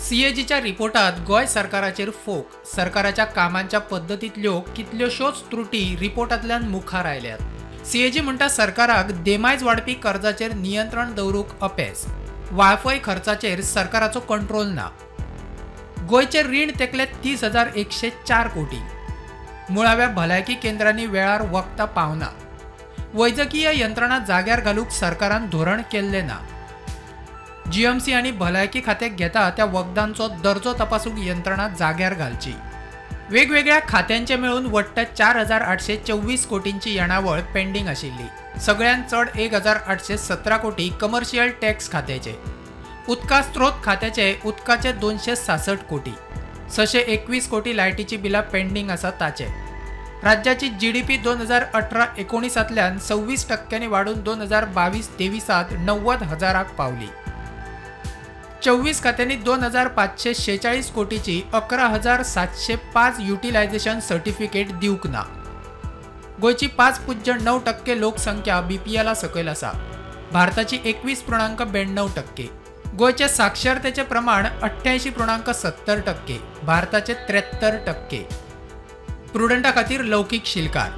सीएजीच्या रिपोर्टात गोंय सरकाराचेर फोक. सरकाराच्या कामांच्या पद्दतींतल्यो कितल्योश्योच त्रुटी रिपोर्टांतल्यान मुखार आयल्यात. सीएजी म्हणटा सरकाराक देमायज वाडपी कर्जाचेर नियंत्रण दवरूंक अपेस. वाळपय खर्चाचेर सरकाराचो कंट्रोल ना. गोंयचें रीण तेकले 30,104 कोटी. मुळाव्या भलायकी केंद्रांनी वेळार वखदां पावना. वैजकीय यंत्रणा जाग्यार घालूंक सरकारान धोरण केल्लें ना. जीएमसी आनी भलायकी खात्याक घेता त्या वखदांचो दर्जो तपासूंक यंत्रणा जाग्यार घालची. वेगवेगळ्या खात्यांचे मेळून वट्ट 4,824 कोटींची येणावळ पेंडींग आशिल्ली. सगळ्यांत चड 1,817 कोटी कमर्शियल टॅक्स खात्याचे. उदका स्त्रोत खात्याचे उदकाचे 266 कोटी. 621 कोटी लायटीची बिलां पेंडींग आसा ताचे. राज्याची जीडीपी 2018-19 26% वाडून 2022-23 90,000 पावली. 24 खात्यांनी 2,546 कोटीची 11,705 युटिलायझेशन सर्टिफिकेट दिवंक ना. गोंयची 5.9% लोकसंख्या बीपीएला सकयल आसा. भारताची 21.92%. गोंयचे साक्षरतेचें प्रमाण 88.70%, भारताचे 73%. प्रुडंटा खातीर लौकीक शिलकार.